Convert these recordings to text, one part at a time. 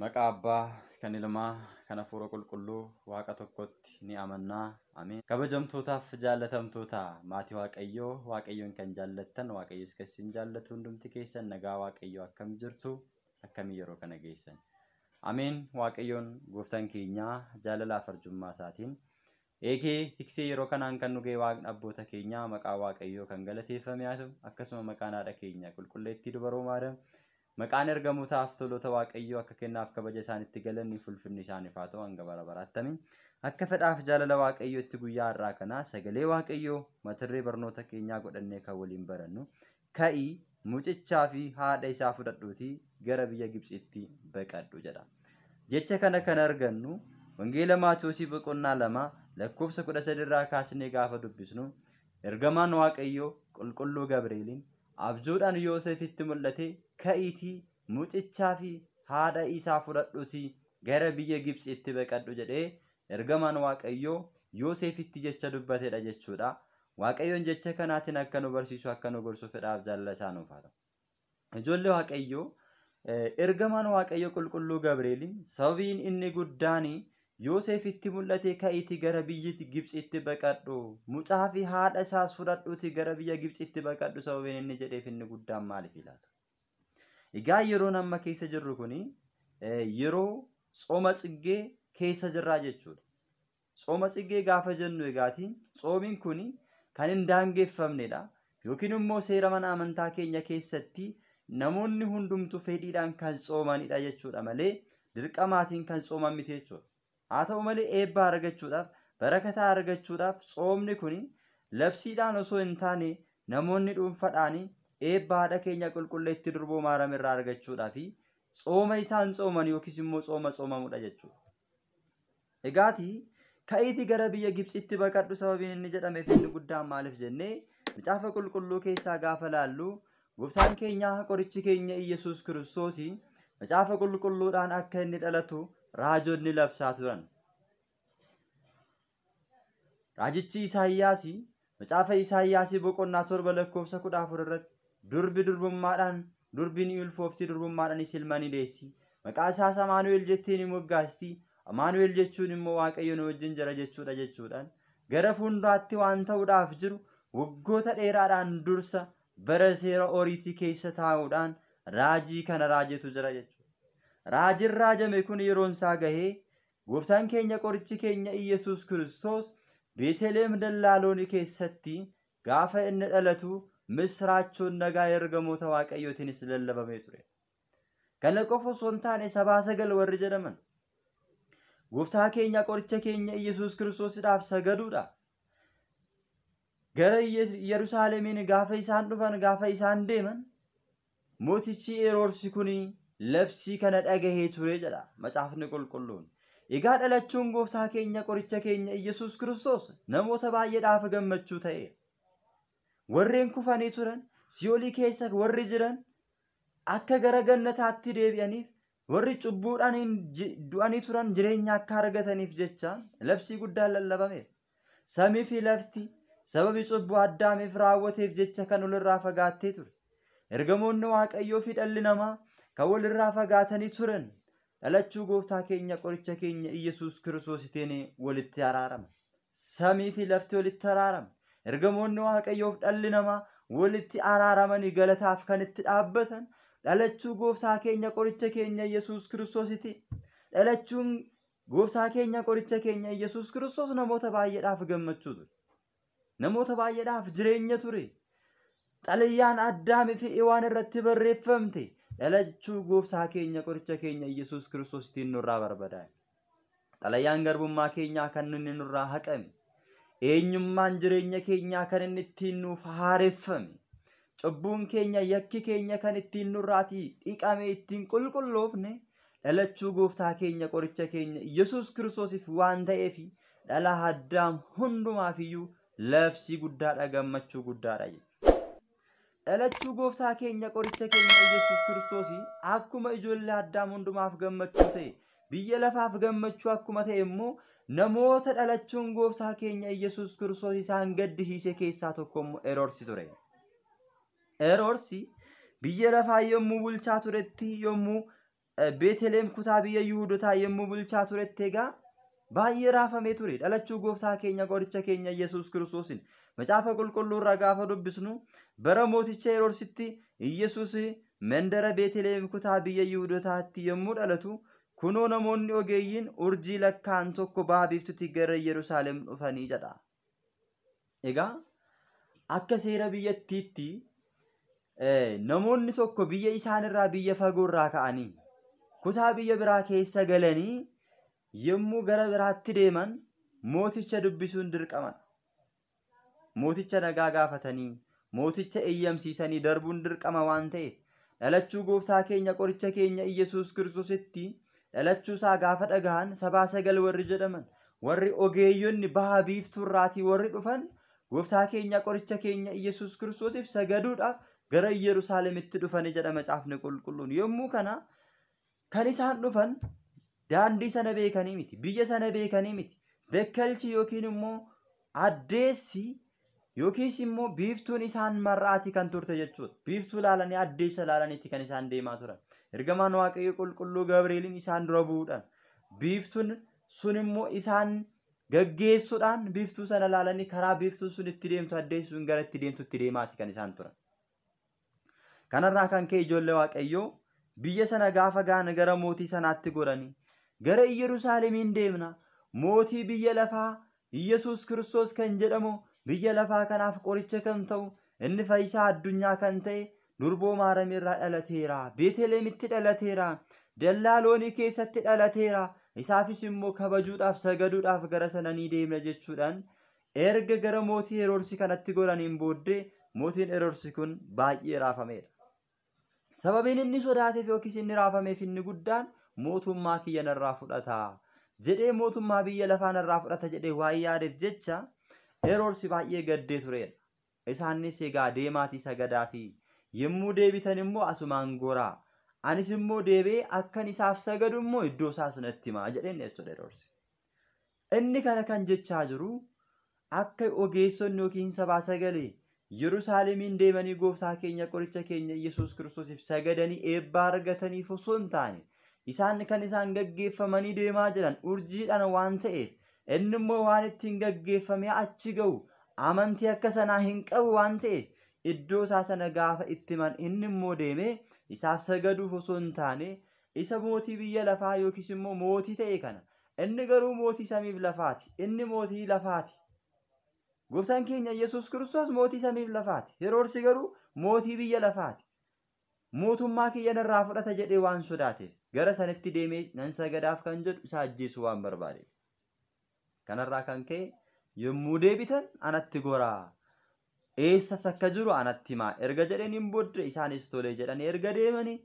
Maqaa Abbaa kan Ilmaa kan Hafuura Qulqulluu Waaqa tokkotti ni amannaa. Ameen. Kabajamtootaaf jaallatamtoota maatii Waaqayyoo, Waaqayyoon kan jaallattan, Waaqayyos kan isin jaallatu hundumti keessan nagaa Waaqayyoo akkam jirtu, akkamii yeroo kana geessan. Ameen. Waaqayyoon gooftaan keenyaa jaalalaaf arjummaa isaatiin eegee tiksee yeroo kanaan kan nu ga'e Waaqni abboota keenyaa maqaa Waaqayyoo kan galateeffame haa ta'u, akkasuma maqaan haadha keenya qulqulleettii dubaroo Maariyaam, maqaan ergamootaaf toloota Waaqayyoo akka kennaaf kabaja isaanitti galanni fulfinni isaaniif haa ta'u hanga bara baraatti. Ameen. Akka fedhaaf jaalala Waaqayyootti guyyaa har'aa kanaa sagalee Waaqayyoo mata-duree barnoota keenyaa godhannee kan waliin barannu, ka'ii mucichaa fi haadha isaa fudhadhuutii gara biyya Gibxitti baqadhu jedha. Jecha kana kan argannu Wangeela Maatiyoosii boqonnaa 2 lakkoofsa 13 irraa kaasnee gaafa dubbisnu, ergamaan Waaqayyoo qulqulluu Gabreeliin abjuudhaan Yoosefitti mul'ate, ka'iitii mucichaa fi haadha isaa fudhadhuutii gara biyya Gibxitti baqadhu jedhee ergamaan Waaqayyoo Yoosefitti jecha dubbatedha jechuudha. Waaqayyoon jecha kanaatiin akka nu barsiisu, akka nu gorsu fedhaaf jaalala isaa nuuf haa ta'u. Ijoollee Waaqayyoo, ergamaan Waaqayyoo qulqulluu Gabreeliin sababiin inni guddaan Yoosefitti mul'ate ka'iitii gara biyya Gibxitti baqadhu, mucaa fi haadha isaas fudhadhuutii gara biyya Gibxitti baqadhu sababiin inni jedheef inni guddaan maaliif ilaala? Egaa yeroon amma keessa jirru kuni yeroo tsooma tsiggee keessa jirraa jechuudha. Tsooma tsiggee gaafa jennu egaatiin tsoomiin kuni kan hin daangeffamnedha. Yookiin immoo seera mana amantaa keenya keessatti namoonni hundumtuu fedhiidhaan kan tsoomanidha jechuudha malee dirqamaatiin kan tsooman miti jechuudha. Haa ta'u malee eebba argachuudhaaf, barakataa argachuudhaaf tsoomni kuni labsiidhaan osoo hin taane namoonni dhuunfaadhaan eebba haadha keenya qulqulleettii durboo Maariyaam irraa argachuudhaaf tsooma isaan tsooman yookiis immoo tsooma tsoomamudha jechuudha. Egaatii ka'iitii gara biyya Gibxitti baqadhu sababiin inni jedhameef inni guddaan maaliif jennee macaafa qulqulluu keessaa gaafa laallu, gooftaan keenya qorichi keenya Iyyasuus Kiristoos macaafa qulqulluudhaan akka inni dhalatu raajonni labsaa turan. Raajichi Isaayyaas macaafa Isaayyaas boqonnaa 7 lakkoofsa 14 irratti durbi durbummaadhaan durbi ni ulfoofti, durbummaadhaanis ilma ni deessi, maqaa isaas Amaanu'el jettee ni moggaasti, Amaanu'el jechuun immoo Waaqayyo nu wajjin jira jechuudha jechuudhaan gara fuulduraatti waan ta'uudhaaf jiru waggoota dheeraadhaan dursa bara seera Oriitii keessa taa'uudhaan raajii kana raajetu jira jechuudha. Raajiin raajame kun yeroon isaa gahee gooftaan keenya qorichi keenya Iyyasuus Kiristoos Beeteleem dallaaloonii keessatti gaafa inni dhalatu misraachoon nagaa ergamoota Waaqayyootiinis lallabamee ture. Kana qofa osoo hin taane 79 warri jedhaman gooftaa keenya qoricha keenya Iyyasuus Kiristoosidhaaf sagaduudha. Gara Yerusaalemiin gaafa isaan dhufan, gaafa isaan deeman mootichi Heroodsi kun labsii kana dhagahee ture jedha macaafni qulqulluun. Egaa dhalachuun gooftaa keenya qoricha keenya Iyyasuus Kiristoos namoota baay'eedhaaf gammachuu ta'e. Warreen kufanii turan, si'oolii keessa warri jiran akka gara gannataatti deebi'aniif, warri cubbuudhaan du'anii turan jireenya akka argataniif jecha labsii guddaan lallabameera. Samii fi lafti sababii cubbuu Addaamiif raawwateef jecha kan walirraa fagaattee ture. Ergamoonni Waaqayyoo fi dhalli namaa kan walirraa fagaatanii turan dhalachuu gooftaa keenya qoricha keenya Iyyasuus Kiristoositiin walitti araarama. Samii fi lafti walitti araarama. Ergamoonni Waaqayyoo fi dhalli namaa walitti araaramanii galataaf kan itti dhaabbatan dhalachuu gooftaa keenya qoricha keenya Iyyasuus Kiristoositiin. Dhalachuun gooftaa keenya qoricha keenya Iyyasuus Kiristoos namoota baay'eedhaaf gammachuu ture. Namoota baay'eedhaaf jireenya ture. Xalayyaan Addaamii fi Hewaan irratti barreeffamte dhalachuu gooftaa keenya qoricha keenya Iyyasuus Kiristoositiin nurraa barbadaa'e. Xalayyaan garbummaa keenyaa kan inni nurraa haqame, eenyummaan jireenya keenyaa kan inni ittiin nuuf haareffame, cubbuun keenya yakki keenya kan ittiin nurraatii dhiqame ittiin qulqulloofne dhalachuu gooftaa keenya qoricha keenya Iyyasuus Kiristoosiif waan ta'eef dhala Addaam hundumaafiyyuu labsii guddaadha, gammachuu guddaadha jechuudha. Dhalachuu gooftaa keenya qoricha keenya Iyyasuus Kiristoos akkuma ijoollee Addaam hundumaaf gammachuu ta'e, biyya lafaaf gammachuu akkuma ta'e immoo Namoota dhalachuun gooftaa keenya Iyyasuus Kiristoos isaan gaddisiise keessaa tokko immoo Heroorsi ture. Heroorsi biyya lafaa yommuu bulchaa turetti, yommuu Beeteleem kutaa biyya Yihuudotaa yommuu bulchaa turetti, egaa baay'ee raafamee ture dhalachuu gooftaa keenya qoricha keenya Iyyasuus Kiristoosiin. Macaafa qulqulluu irraa gaafa dubbisnu, bara mooticha Heroorsitti Iyyasuus mandara Beeteleem kutaa biyya Yihuudotaatti yommuu dhalatu, kunoo namoonni ogeeyyiin urjii lakkaan tokko baha biiftuutti gara Yerusaalem dhufanii jedha. Egaa akka seera biyyattiitti namoonni tokko biyya isaanirraa biyya fagoorraa ka'anii kutaa biyya biraa keessa galanii yommuu gara biraatti deeman mooticha dubbisuun dirqama. Mooticha nagaa gaafatanii mooticha eeyyamsiisanii darbuun dirqama waan ta'eef, dhalachuu gooftaa keenya qoricha keenya Iyyasuus Kiristoositti dhalachuu isaa gaafa dhagahan, sabaa sagal warri jedhaman, warri ogeeyyonni baha biiftuurraatii warri dhufan, gooftaa keenya qoricha keenya Iyyasuus Kiristoosiif sagaduudhaaf gara Yerusaalemitti dhufanii jedha macaafni qulqulluun. Yommuu kana kan isaan dhufan daandii sana beekanii miti, biyya sana beekanii miti. Bekkalchi yookiin immoo addeessi yookiis immoo biiftuun isaan mar'aatii kan turte jechuudha. Biiftuu ilaalanii, addeessa ilaalaniitti kan isaan deemaa turan. Ergamaan Waaqayyo qulqulluu Gabri'eeliin isaan dura bu'uudhaan, biiftuun sun immoo isaan gaggeessuudhaan, biiftuu sana ilaalanii karaa biiftuun sun itti deemtu, addeessi sun gara itti deemtu itti deemaati kan isaan turan. Kanarraa kan ka'e, ijoollee Waaqayyoo, biyya sana gaafa ga'an gara mootii sanaatti goranii, gara Yerusaalemiin deemna, mootii biyya lafaa Iyyasuus Kiristoos kan jedhamu, biyya lafaa kanaaf qoricha kan ta'u, inni fayyisaa addunyaa kan ta'e durboo Maariyaam irraa dhalateera, Beeteleemitti dhalateera, dallaa loonii keessatti dhalateera, isaafis immoo kabajuudhaaf sagaduudhaaf gara sana ni deemna jechuudhaan erga gara mootii Heroorsi kanatti goraniin booddee, mootiin Heroorsi kun baay'ee raafameera. Sababiin inni sodaateef yookiis inni raafameef inni guddaan, mootummaa kiyya narraa fudhata jedhee, mootummaa biyya lafaa narraa fudhata jedhee waan yaadeef jecha Heroorsi baay'ee gaddee turedha. Isaanis egaa deemaatii sagadaa fi yommuu deebitan immoo asumaan goraa, anis immoo deebi'ee akkan isaaf sagadu immoo iddoo isaas natti himaa jedheen jechuudha Heroorsi. Inni kana kan jechaa jiru akka ogeessonni yookiin sabaa sagalee Yerusaalemiin deemanii gooftaa keenya qoricha keenya Iyyasuus Kiristoosiif sagadanii eebba argataniif osoo hin taane, isaan kan isaan gaggeeffamanii deemaa jiran urjiidhaan waan ta'eef, inni immoo waan ittiin gaggeeffamee achi ga'u amantii akka sanaa hin qabu waan ta'eef, iddoo isaa sana gaafa itti himan inni immoo deemee isaaf sagaduuf osoo hin taane, isa mootii biyya lafaa yookiis immoo mootii ta'e kana, inni garuu mootii samiif lafaati, inni mootii lafaati. Gooftaan keenya Iyyasuus Kiristoos mootii samiif lafaati. Heroorsi garuu mootii biyya lafaati. Mootummaa kiyya narraa fudhata jedhee waan sodaateef gara sanitti deemee nan sagadaaf kan jedhu isa ajjeesuu waan barbaadeef. Kanarraa kan ka'e, yommuu deebitan anatti goraa, eessas akka jiru anatti himaa erga jedhaniin booddee, isaanis tolee jedhanii erga deemanii,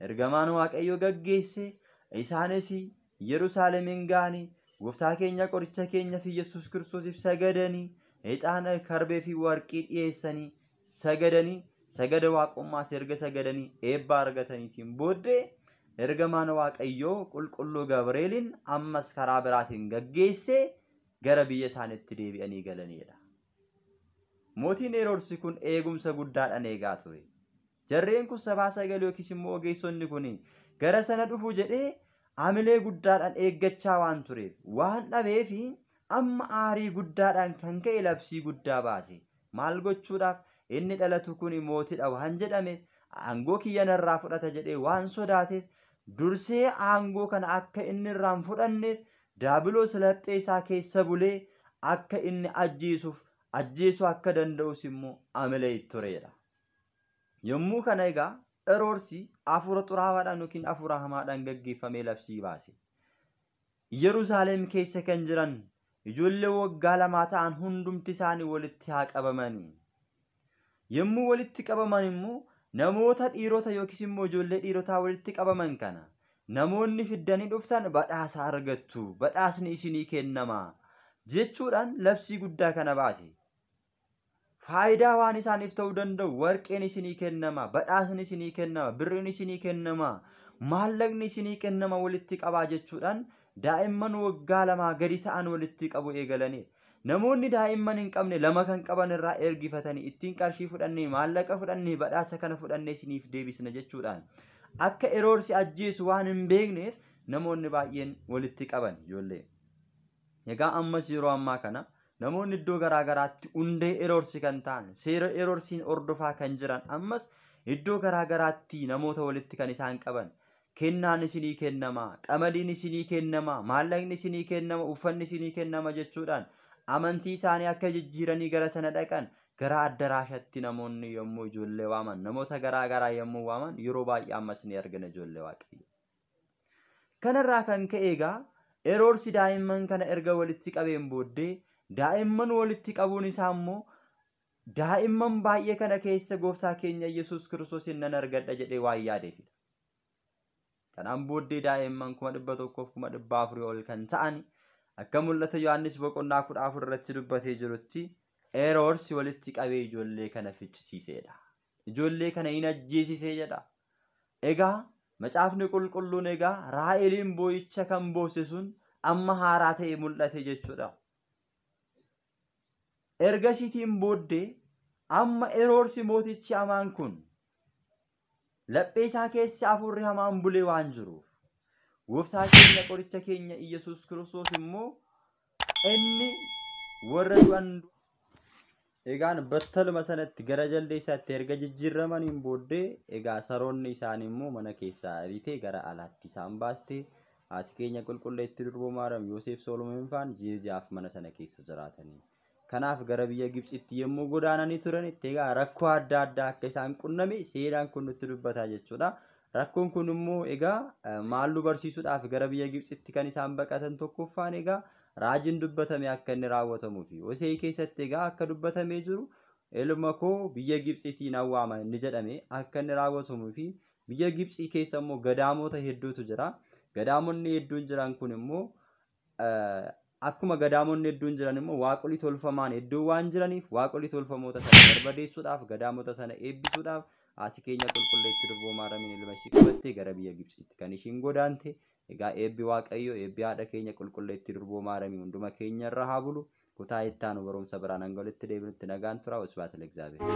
ergamaan Waaqayyoo gaggeesse, isaanis Yerusaalemiin ga'anii gooftaa keenya qoricha keenya fi Yesuus Kiristoosiif sagadanii, ixaana, karbee fi warqii dhiyeessanii sagadanii, sagada waaqummaas erga sagadanii eebba argataniitiin booddee, ergamaan Waaqayyoo qulqulluu Gabreeliin ammas karaa biraatiin gaggeessee gara biyya isaaniitti deebi'anii galanidha. Mootiin Heroorsi kun eegumsa guddaadhaan eegaa ture. Jarreen kun sabaa sagal yookiis immoo ogeessonni kun gara sana dhufu jedhee amilee guddaadhaan eeggachaa waan tureef, waan dhabeefi amma aarii guddaadhaan kan ka'e labsii guddaa baase. Maal gochuudhaaf? Inni dhalatu kun mootiidha waan jedhameef, aangoo kiyya narraa fudhata jedhee waan sodaateef, dursee aangoo kana akka inni irraan fudhanneef Daabiloos laphee isaa keessa bulee akka inni ajjeesuuf, ajjeesuu akka danda'us immoo amilee itti tureedha. Yommuu kana egaa Heroorsi hafuura xuraawaadhaan yookiin hafuura hamaadhaan gaggeeffamee labsii baase. Yerusaalem keessa kan jiran ijoollee waggaa 2 ta'an hundumti isaanii walitti haa qabamanii. Yommuu walitti qabaman immoo namoota dhiirota yookiis immoo ijoollee dhiirotaa walitti qabaman kana namoonni fiddanii dhuftan badhaasa argattu, badhaasni isinii kennama jechuudhaan labsii guddaa kana baase. Faayidaa waan isaaniif ta'uu danda'u, warqeen isinii kennama, badhaasni isinii kennama, birriin isinii kennama, maallaqni isinii kennama, walitti qabaa jechuudhaan daa'imman waggaa 2 gadi ta'an walitti qabu eegalaniiru. Namoonni daa'imman hin qabne 2 kan qaban irraa ergifatanii ittiin qarshii fudhannee maallaqa fudhannee badhaasa kana fudhannee isiniif deebisna jechuudhaan akka Heroodsi ajjeesu waan hin beekneef namoonni baay'een walitti qaban ijoollee. Egaa ammas yeroo ammaa kana namoonni iddoo garaa garaatti hundee Heroodsi kan ta'an seera Heroodsiin hordofaa kan jiran ammas iddoo garaa garaatti namoota walitti kan isaan qaban. Kennaan isinii kennama, qamadiin isinii kennama, maallaqni isinii kennama, uffanni isinii kennama jechuudhaan amantii isaanii akka jijjiiranii gara sana dhaqan gara addaraashatti namoonni yommuu ijoollee waaman namoota garaa garaa yommuu waaman yeroo baay'ee ammas ni argina ijoollee Waaqayyo. Kanarraa kan ka'e egaa Heroodsi daa'imman kana erga walitti qabeen booddee daa'imman walitti qabuun isaa immoo daa'imman baay'ee kana keessa gooftaa keenya Yesuus Kiristoosin nan argadha jedhee waan yaadeefidha. Kanaan booddee daa'imman 104,400 ol kan ta'an akka mul'ata Yohaannis boqonnaa 14 irratti dubbatee jirutti Heroodsi walitti qabee ijoollee kana ficcisiisedha. Ijoollee kana hin ajjeesisee jedha. Egaa macaafni qulqulluun egaa Raa'eliin boo'icha kan boosse sun amma haaraa ta'e mul'ate jechuudha. Ergasiitiin booddee amma Heroodsi mootichi hamaan kun laphee isaa keessa hafuurri hamaan bulee waan jiruuf gooftaa keenya qoricha keenya Iyyasuus Kiristoos immoo inni warra du'an egaan battaluma sanatti gara jaldeessaatti erga jijjiiramaniin booddee egaa saroonni isaanii immoo mana keessaa ariitee gara alaatti isaan baaste. Haati keenya qulqulleetti durboo Maariyaam Yoosef Solomoon faan ji'a ji'aaf mana sana keessa jiraatanii. Kanaaf gara biyya Gibxitti yommuu godaananii turanitti egaa rakkoo adda addaa akka isaan qunname seenaan kun nutti dubbataa jechuudha. Rakkoon kun immoo egaa maal nu barsiisuudhaaf gara biyya Gibxitti kan isaan baqatan tokkoffaan egaa raajiin dubbatame akka inni raawwatamuu fi Hosee keessatti egaa akka dubbatamee jiru ilma koo biyya Gibxiitii nan waama inni jedhame akka inni raawwatamuu fi biyya Gibxii keessa immoo gadaamota hedduutu jira. Gadaamonni hedduun jiran kun immoo akkuma gadaamonni hedduun jiran immoo waaqolii tolfamaan hedduu waan jiraniif waaqolii tolfamoota sana barbadeessuudhaaf gadaamota sana eebbisuudhaaf haati keenya qulqulleetti durboo Maariyaamiin ilma ishii qabattee gara biyya Gibxiitti kan ishiin godaante. Egaa eebbi Waaqayyo eebbi haadha keenya qulqulleetti durboo Maariyaamii hunduma keenya irra haa bulu. Kutaa itti aanu barumsa biraan hanga walitti deebinutti nagaan tura. Wasbaat Legzaabeer.